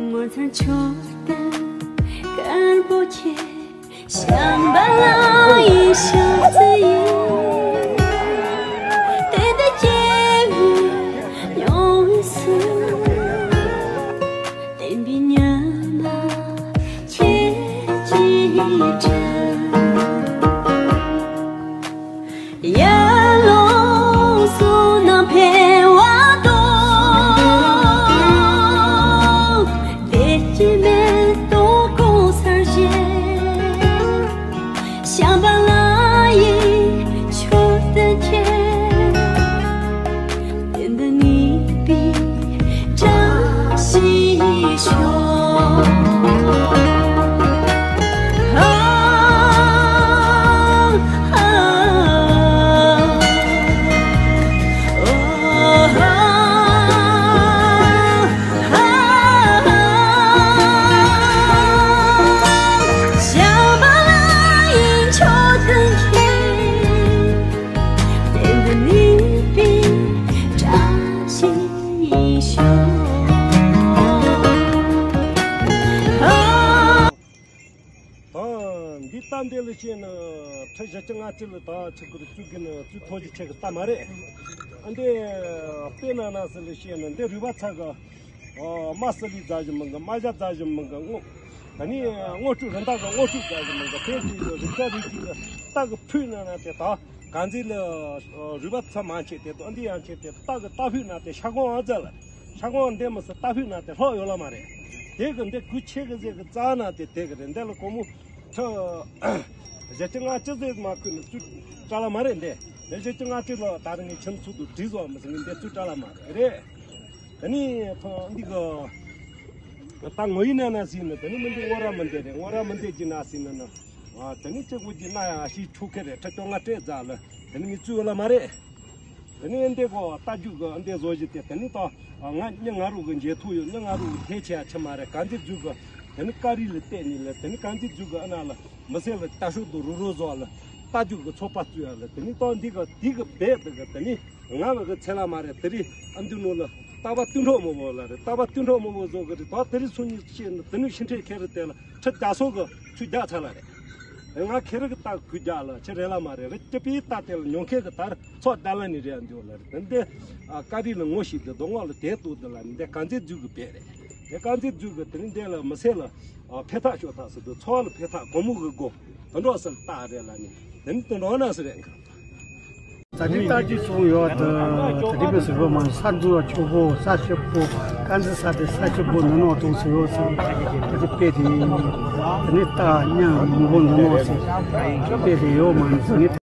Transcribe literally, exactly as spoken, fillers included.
ངོ་མཚར་མཆོད་རྟེན་དཀར་པོ་ཆེ། བྱམས་པ་ལྷ་ཡི་ཕྱག་རྩལ་ཡིན། དེ་ལྟར་སྐྱེ་བོས་མྱོང་བའི་སྲོལ། བསྟན་པའི་ཉི་མ་ཁྱེད་ཀྱིས་དྲན། ཡར་ལོངས་སུ་ནམ་འཕེལ་བ་དང་། བདེ་སྐྱིད་མེ་ཏོག་གང་སར་བཞད། བྱམས་པ་ལྷ་ཡི་མཆོད་རྟེན་ཁྱེད། དེ་འདི་ནུས་པའི་བཀྲ་ཤིས་ཤོག་ད་འདི་རྟ་འདི་ལ་བཤད་ན་ཁྲི་བཞི་བཅུ་ལྔ་བཅུ་ལ་ད་ཆི་ཁུར་བཙུགས་གི་ན་བཙུགས་ཐོག་གི་ཆེ་གི་རྟ་མ་རེད། ཨ་འདི་དཔེ་ན་ན་སི་ལ་བཤད་ན་འདི་རུས་པ་ཚ་གི་ཨོ་རྨ་སི་ལི་རྫ་བཞི་མི་འགི་རྨ་བྱ་རྫ་བཞི་མི་འགི་སྔོ། ད་ནི་སྔོ་ཁྲུས་རི་དྭགས་གི་སྔོ་ཁྲུས་རྫ་བཞི་མི་འགི་དེ་ཚོའི་རིགས་ཆ་རིགས་ཀྱི་རྟ་གི་ཕུད་ན་ན་དེ་ད། གང་ཚེ་ལ་རུས་པ་ཚ་མ་ཆེ་དེ་དོ་འདི་ཡང་ཆེ་དེ་རྟ་གི་རྟ་ཕུད་ན་དེ་ཤ་སྐོང་ཨ་ཙ་ལ། ཤ་སྐོང་འདི་མི་སྲིད་རྟ་ཕུད་ན་དེ་ལྷག་ཡོད་ལ་མ་རེད། དེ་གི་འདི་གུ་ཆེ་གི་ཟེ་གི་རྩ་ན་དེ་དེ་གི་རེད། འདི་ལ་སྒོར་མོ་ཁྲི་བཞི་བཅུ་ལྔ་བཅུ་ཟེ་མ་ཁུ་ནི་བཙུགས་བཀྲ་ལ་མ་རེད། འདི་འདི་བཞི་བཅུ་ལྔ་བཅུ་ལ་ད་རིང་ངས་ཁྱིམ་ཚུགས་དུ་བྲིས་སོ་མི་སྲིད་ངས་འདི་བཙུགས་བཀྲ་ལ་མ་རེད། རེད། ད་ནི་ཐོ་འདི་གི་ད་ངོ་ཡི་ན་ན་སྲིད་ནི་ད་ནི་མི་འདི་སྔོ་ར་མི་འདི་རེད། སྔོ་ར་མི་འདི་གི་ན་སྲིད་ནི་ནི། ཨ་དེ་ནི་གཅིག་པུ་གྱི་སྣ་ཡང་ཞིག་ཆུ་ཁེ་རེད། ཁྲི་སྟོང་ལྔ་སྤྲད་རྫ་ལ་དེ་ནི་ངས་བཙུགས་ཡོད་ལ་མ་རེད། དེ་ནི་འདི་གོ་རྟ་རྒྱུག་གི་འདི་བཟོ་བཞི་དེ་དེ་ནི་ད་ང་མྱི་ང་རུ་གི་མཇལ་ཐུབ་ཡོད། མྱི་ང་རུ་གི་ཐལ་ཆེ་ཡ་ཆེ་མ་རེད། གང་ཚེ་རྫུས་གི་དེ་ནི་ཀ་རི་ལ་བལྟས་ནི་ལ་དེ་ནི་གང་ཚེ་རྫུས་གི་ཨ་ན་ལ་མི་སེར་ལ་རྟ་ཤོག་ཏུ་རུ་རུ་བཟོ་ལ་རྟ་རྒྱུག་གི་ཚོགས་པ་བཙུགས་ཡ་ལ་དེ་ནི་ད་འདི་གི་དེ་གི་བེད་དེ་གི་དེ་ནི་ང་བ་གི་ཚེ་ལ་མ་རེད། དེ་རི་ཨ་འདི་ནོ་ལ་རྟ་པ་སྟོན་གྲོགས་མོ་བོ་ལ་རེད། རྟ་པ་སྟོན་གྲོགས་མོ་བོ་བཟོ་གི་རེད། ད་དེ་རི་སུ་ཉིད་ཤེས་ནི་དེ་ནི་ཤིང་ཁྲེ་ཁེ་རི་དེ་ལ། ཁྲི་བརྒྱ་སོགས་ཀྱི་ཆུ་རྒྱག་ཚར་ལ་རེད། ང་ཁེ་རི་གི་རྟ་གུ་རྒྱག་ལ་ཆི་རེད་ལ་མ་རེད། རི་སྐྱི་པའི་རྟ་དེ་ལ་ཉོ་མཁན་གི་དར་ཚོགས་རྒྱག་ལ་ནི་རེད་འདུག་ལ་རེད། དེ་འདི་ཀ་རི་ལ་ངོ་ཤེས་དེ་རྡོ་ངོགས་ལ་དེ་ཏུ་དེ་ལ་ནི་འདི་དཀར་མཛེས་རྫུས་གི་བེད་རེད། དེ་དཀར་མཛེས་རྫུས་གི་དེ་ནི་འདི་ལ་མི་སེར་ལ་ཕེ་ཐག་ཤོ་ཐག་ཟེར་དུ་ཚོགས་ལ་ཕེ་ཐག་སྒོར་མོ་གི་སྒོ་དུད་འགྲོ་ཟེར་རྟགས་རེད་ལ་ནི་དེ་ནི་དུད་འགྲོ་ན་ཟེར་རེད། ད་ལྟའི་རྟ་རྒྱུག་ཚོགས་ཡོད་དུ་ད་ལྟའི་པའི་ཟུར་པ་མང་ས་འདུ་བ་ཆོག་པོ་ས་ཆེ་པོ་ཀ་འཛི་ས་དེ་ས་ཆེ་པོ་ནུ་ནོ་དུ་ཟེར་ཡོད་ཟེར། ད་ལྟའི་དཔེ་དེ་ད་ནི་རྟ་ཉ་མི་པོ་ནུ་ནོ་ཟེར་དཔེ་དེ་ཡོད་མང་ཟེར་ནི།